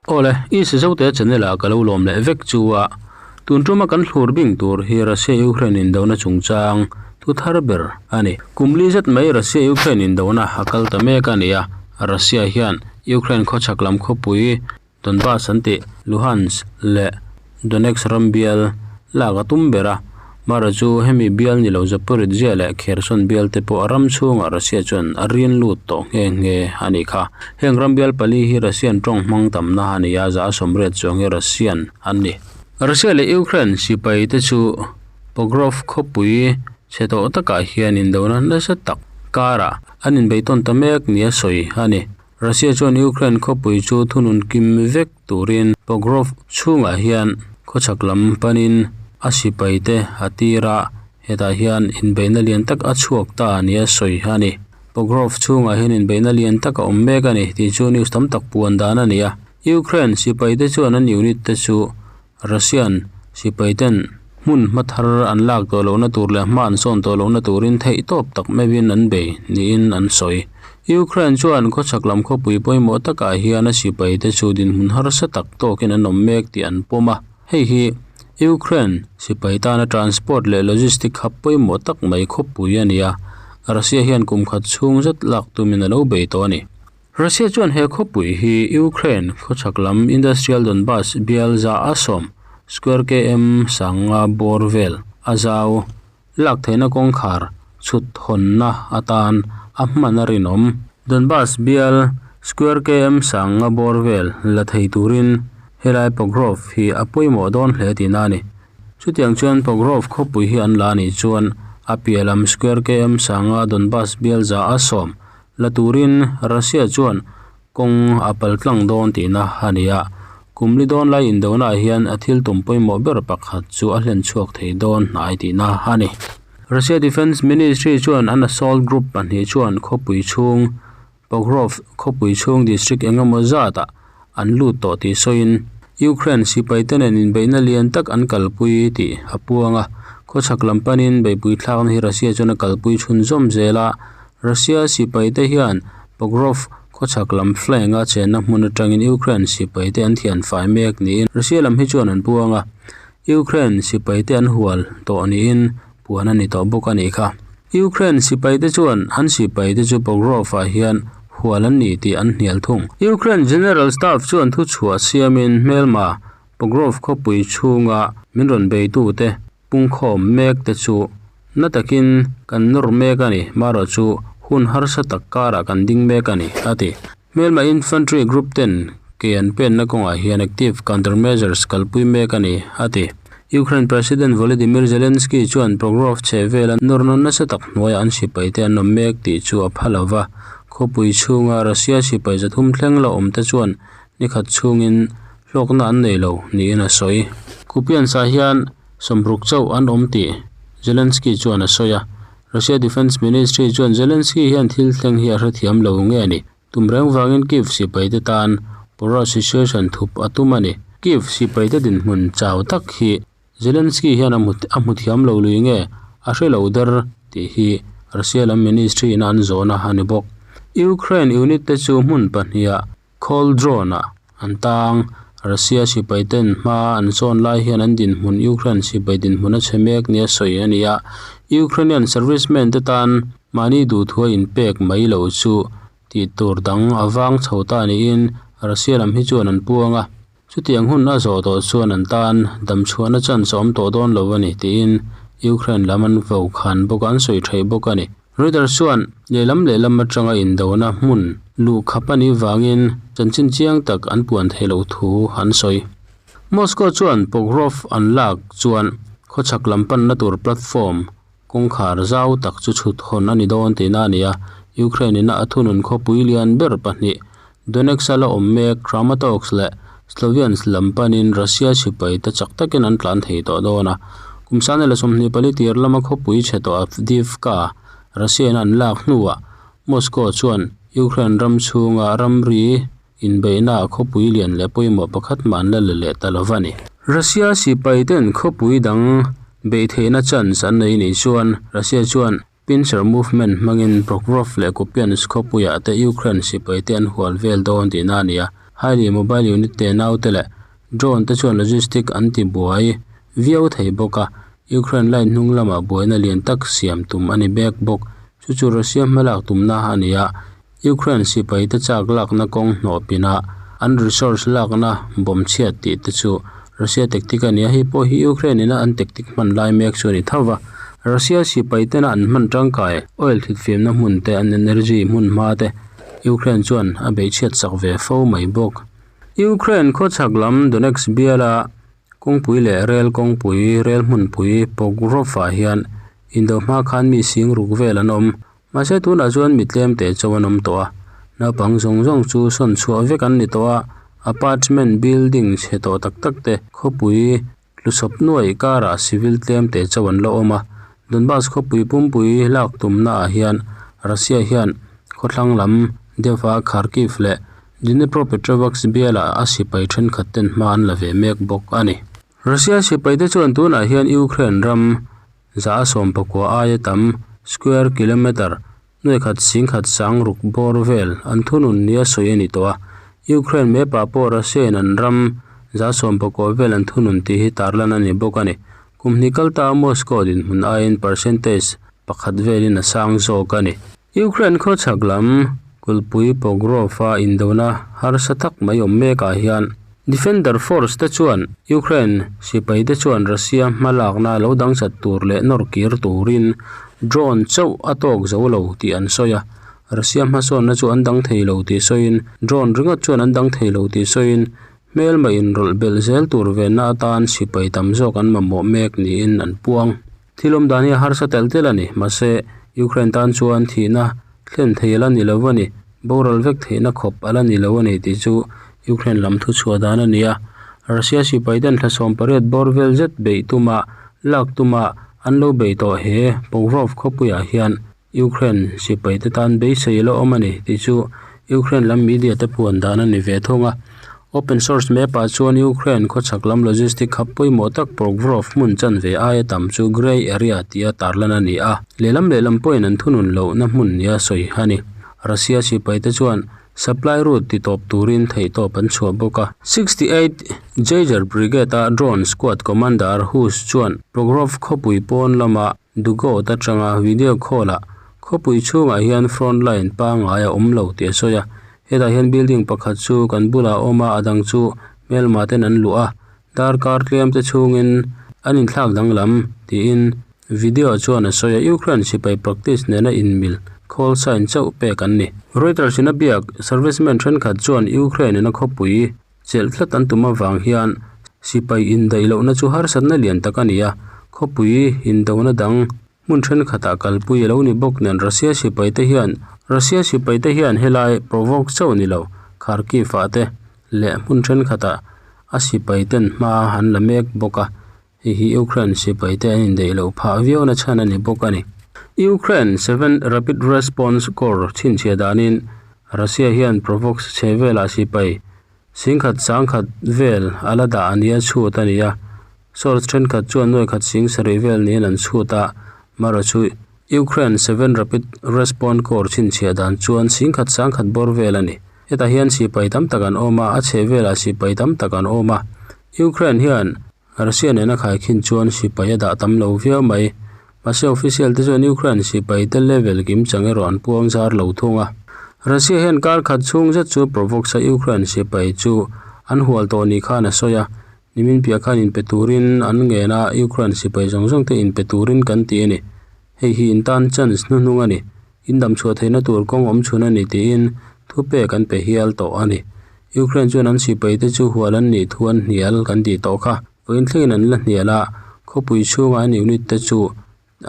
Awle, i Sizotea channel ah ka lo lawm leh vek chu a, tun tuma kan thlur bing tur hi Russia-Ukraine indona chungchang thu thar ber a ni. Kum li zet mai Russia-Ukraine indona a kal ta mek a ni a, Russia hian Ukraine khawchhak lam khawpui Donbas an tih Luhansk leh Donetsk ram bial lak a tum ber a, Mara chu hemi bial ni lo Zaporizhzhia leh Kherson bial te pawh a ram chhungah Russia chuan a rin lut tawh nghe nghe a nih kha. Heng ram bial pali hi Russian tawng hmang tamna a ni a, 180 chuang hi Russian an ni. Russia leh Ukraine sipai te chu Pogrov khawpui chhe tawh takah hian indona nasa tak karah an inbeihtawn ta mek nia sawi a ni. Russia chuan Ukraine khawpui chu thunun kim vek turin Pogrov chhungah hian khawchhak lam panin a sipaite a tir a, hetah hian inbeihna lian tak a chhuak ta nia sawi a ni. Pogrov chhungah hian inbeihna lian tak a awm mek a ni tih chu news tam tak puan dan a ni a. Ukraine sipaite chuan an unit te chu Russian sipaiten hmun hma thar an lak tawh lohna tur leh hma an sawn tawh lohna turin theihtawp tak meuhin an bei niin an sawi. Ukraine chuan khawchhak lam khawpui pawimawh takah hian a sipaite chu dinhmun harsa tak tawkin an awm mek tih an pawm a. Hei hi Ukraine sipai tana transport leh logistic hub pawimawh tak mai khawpui a ni a, Russia hian kum khat chhung zet lak tumin a lo bei tawh a ni. Russia chuan he khawpui hi Ukraine khawchhak lam industrial Donbas bial za a sawm square km sanga bawr vel a zau lak theihna kawngkhar chhut hawnna atan a hman a rinawm. Donbas bial square km sanga bawr vel la thei turin helai Pokrov hi a pawimawh dawn hle tihna a ni. Chutiang chuan Pokrov khawpui hi an la anih chuan a piah lam square km sanga Donbas bial za a sawm La turin Russia chuan kawng a pal tlang dawn tihna a ni a, kum li dawn lai indonaah hian a thil tum pawimawh ber pakhat chu a hlen chhuak thei dawn hnai tihna a ni. Russia Defence Ministry chuan an assault group pahnih chuan khawpui chhung Pokrov khawpui chhung district engemaw zatah an lut tawh tih sawiin Ukraine sipaite nen inbeihna lian tak an kalpui tih a puang a. Khawchhak lam panin beihpui thlakna hi Russia chuan a kalpui chhunzawm zel a. Russia sipaite hian Pokrov khawchhak lam flank-a chenna hmun atangin Ukraine sipaite an thian fai mek niin Russia lam hi chuan an puang a. Ukraine sipaite an hual tawh niin puan a ni tawh bawk a nih kha. Ukraine sipaite chuan an sipaite chu Pokrov-ah hian hual an ni tih an hnial thung. Ukraine General Staff chuan thuchhuah siamin hmelma Pokrov khawpui chhunga min rawn beitute pungkhawm mek te chu na takin kan nawr mek a ni, marawh chu hun harsa tak karah kan ding mek a ni, a ti. Hmelma Infantry Group ten ke an penna kawngah hian active countermeasures kalpui mek a ni, a ti. Ukraine President Volodymyr Zelensky chuan Pokrov chhe vela nawrna nasa tak hnuaiah an sipaite an awm mek tih chu a pha lo va. Khawpui chhunga Russia sipai 300 thleng la awmte chuan nikhat chhungin hlawkna an nei lo niin a sawi. Kupiansa hian 60 chauh an awm tih Zelensky chuan a sawi a. Russia Defence Ministry chuan Zelensky hian thil thleng hi a hrethiam lo nge a ni. Tum reng vangin Kyiv sipaite tan Pora situation thup a tum a ni. Kyiv sipaite dinhmun chau tak hi Zelensky hian a hmu thiam lo lui nge a hre lo der tih hi Russia lam ministry in an zawhna a ni bawk. Ukraine unit te chu hmun pahniha Khawl drone ah an tang. Russia sipai ten hma an sawn lai hian an dinhmun Ukraine sipai dinhmun a chhe mek nia sawi a ni a. Ukrainian servicemen te tan mahni duhthua inpek mai lo chu tih tur dang a vang chho ta niin Russia lam hi chuan an puang a. Chutiang hun a zawh tawh chuan an tan damchhuahna chance a awm tawh dawn lo a ni tiin Ukraine lam an vo khan bawk a, an sawi theih bawk a ni. Reuters chuan lehlam lehlam atanga indona hmun luh khap a nih vangin chanchin chiang tak an puan theih loh thu an sawi. Moscow chuan Pokrov an lak chuan khawchhak lam panna tur platform kawngkhar zau tak chu chhut hawn a ni dawn tihna a ni a, Ukraine ina a thunun khawpui lian ber pahnih Donetsk a la awm mek Kramatorsk leh Sloviansk lam panin Russia sipai te chak takin an tlan thei tawh dawn a. Kum sane leh 24 tir lama khawpui chhe tawh Avdiivka Russia in an lak hnuah Moscow chuan Ukraine ram chhunga ramri inbeihnaah khawpui lian leh pawimawh pakhat mah an la la leh ta lo va ni. Russia sipai ten khawpui dang beih theihna chance an nei nih chuan Russia chuan Pincer Movement hmangin Pokrov leh Kupiansk khawpuiah te Ukraine sipaite an hual vel dawn tihna a ni a. Highly mobile unit tenau te leh drone te chuan logistic an ti buai viau thei bawk a, Ukraine line hnung lamah buaina lian tak siam tum a ni bek bawk. Chu chu Russia hmalak tumna a ni a, Ukraine sipai te chak lakna kawng hnawh pin a an resource lakna bawm chhiat tih te chu Russia tactic a ni a, hei pawh hi Ukraine ina an tactic hman lai mek chu a ni tho va. Russia sipai tena an hman tangkai oil thitfimna hmun te an energy hmun hma te Ukraine chuan a beih chhiat sak ve fo mai bawk. Ukraine khawchhak lam Donetsk biala kawngpui leh rel kawngpui rel hmunpui Pokrovah hian indo hma khan mi sing ruk vel an awm. Mahse tunah chuan mi tlem teh chauh an awm tawh a, naupang zawng zawng chu sawn chhuah vek an ni tawh a, apartment building chhe tawh tak tak te khawpui tlusawp nuaih karah civil tlem teh chauh an la awm a, Donbas khawpui pumpui lak tumna ah hian Russia hian khawthlang lam deuha Kharkiv leh Dnipropetrovsk bialah a sipai thenkhat ten hma an la ve mek bawk a ni. Russia sipai te chuan tunah hian Ukraine ram Za a 19 aia tam square kilometre nuaikhat singkhat sang ruk bawr vel an thunun nia sawi a ni tawh a. Ukraine map ah pawh Russia in an ram 19% vel an thunun tih hi tarlan a ni bawk a ni. Kum hnih kal ta Moscow dinhmun aiin percentage pakhat velin a sang zawk a ni. Ukraine khawchhak lam kulhpui Pokrov-a indona harsa tak mai awm mekah hian Defender Force te chuan Ukraine sipai te chuan Russia hmalakna lo dangchat tur leh nawr kir turin drone chauh a tawk zo lo tih an sawi a. Russia hmasawnna chu an dang thei lo tih sawiin drone ringawt chuan an dang thei lo tih sawiin hmelma inrawlh belh zel tur venna atan sipai tam zawk an mamawh mek niin an puang. Thil awm dan hi a harsa telh telh a ni, mahse Ukraine tan chuan thihna thlen thei a la ni lo a ni, boral vek theihna khawp a la ni lo a ni tih chu Ukraine lam thuchhuah dan a ni a. Russia sipai ten thla 18 bawr vel zet beih tuma lak tuma an lo bei tawh he Pokrov khawpuiah hian Ukraine sipai te tan beisei a la awm a ni tih chu Ukraine lam media te puan dan a ni ve thung a. Open source map ah chuan Ukraine khawchhak lam logistic hub pawimawh tak Pokrov hmun chanve aia tam chu grey area tia tarlan a ni a, lehlam lehlam pawhin an thunun lohna hmun nia sawi a ni. Russia sipai te chuan supply route ti tawp turin theihtawp an chhuah bawk a. 68 Jaeger Brigade-a drone squad commander Hus chuan Pokrov khawpui pawn lama Dugout atanga video call ah khawpui chhungah hian front line pangngai a awm lo tih a sawi a, hetah hian building pakhat chu kan bulah a awm a, a dang chu hmelma ten an luh a, darkar tlem te chhungin an inthlak danglam tiin video chuan a sawi a, Ukraine sipai practice nena inmil call sign chauh pek an ni. Reuters in a biak servicemen thenkhat chuan Ukraine in a khawpui Chelh tlat an tum avang hian sipai indaih lohna chu harsatna lian tak a ni a, khawpui indona dang hmun thenkhatah kalpui a lo ni bawk nen Russia sipai te hian Russia sipai te hian helai provoke chauh ni lo Kharkiv ah te leh hmun thenkhatah a sipai ten hma an la mek bawk a. Hei hi Ukraine sipai te an indaih loh phah viau na chhan a ni bawk a ni. Ukraine 7 Rapid Response Corps chhinchhiah danin Russia hian Provox chhe velah sipai singkhat sangkhat vel a la dah a nia chhut a ni a. Source thenkhat chuan nuaikhat sing sarih vel niin an chhut a, marawh chu Ukraine 7 Rapid Response Corps chhinchhiah dan chuan singkhat sangkhat bawr vel a ni. Hetah hian sipai tam tak an awm a, a chheh velah sipai tam tak an awm a. Ukraine hian Russia nena khaikhin chuan sipai a dah tam lo viau mai. Mahse official te chuan Ukraine sipai te level kim chang erawh an puang zar lo thung a. Russia hian kar khat chhung zet chu provox a Ukraine sipai chu an hual tawh ni khan a sawi a. Nimin piah khan inpe turin an ngen a, Ukraine sipai zawng zawng te inpe turin kan ti a ni. Hei hi in tan chance hnuhnung a ni. In dam chhuah theihna tur kawng awm chhun a ni tiin thupe kan pe hial tawh a ni. Ukraine chuan an sipai te chu hual an nih thu an hnial kan tih tawh kha. Vawiin thlengin an la hnial a, khawpui chhunga an unit te chu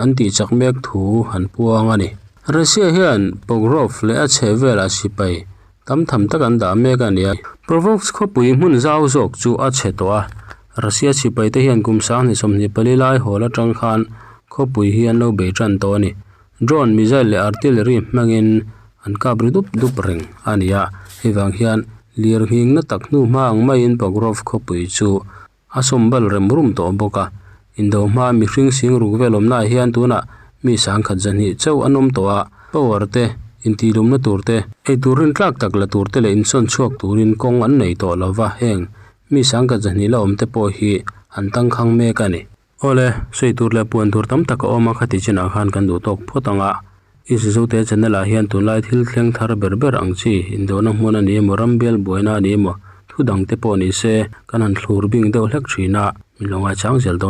an tih chak mek thu an puang a ni. Russia hian Pokrov leh a chheh velah sipai tam tham tak an dah mek a ni a. Provoksk khawpui hmun zau zawk chu a chhe tawh a, Russia sipai te hian kum 2024 lai hawl atang khan khawpui hi an lo bei tan tawh a ni. Drone, missile leh artillery hmangin an kap ri dup dup reng a ni a, hei vang hian lir nghing na tak hnu hma ang maiin Pokrov khawpui chu a sawm bal rem rum tawh bawk a. Indo hma mihring sing ruk vel awmnaah hian tunah mi sangkhat zahnih chauh an awm tawh a, power te Intihlumna tur te, eitur rintlak tak la tur te leh insawn chhuak turin kawng an nei tawh lo va, heng mi sangkhat zahnih la awm te pawh hi an tangkhang mek a ni. Awle, sawi tur leh puan tur tam tak a awm a, khati chinah khan kan duh tawk phawt ang a. Izizote channel ah hian tunlai thil thleng thar ber ber ang chi, indona hmun a ni emaw, rambial buaina a ni emaw, thu dang te pawh ni se, kan han thlur bing deuh hlek thin a, min lo ngaichang zel dawn.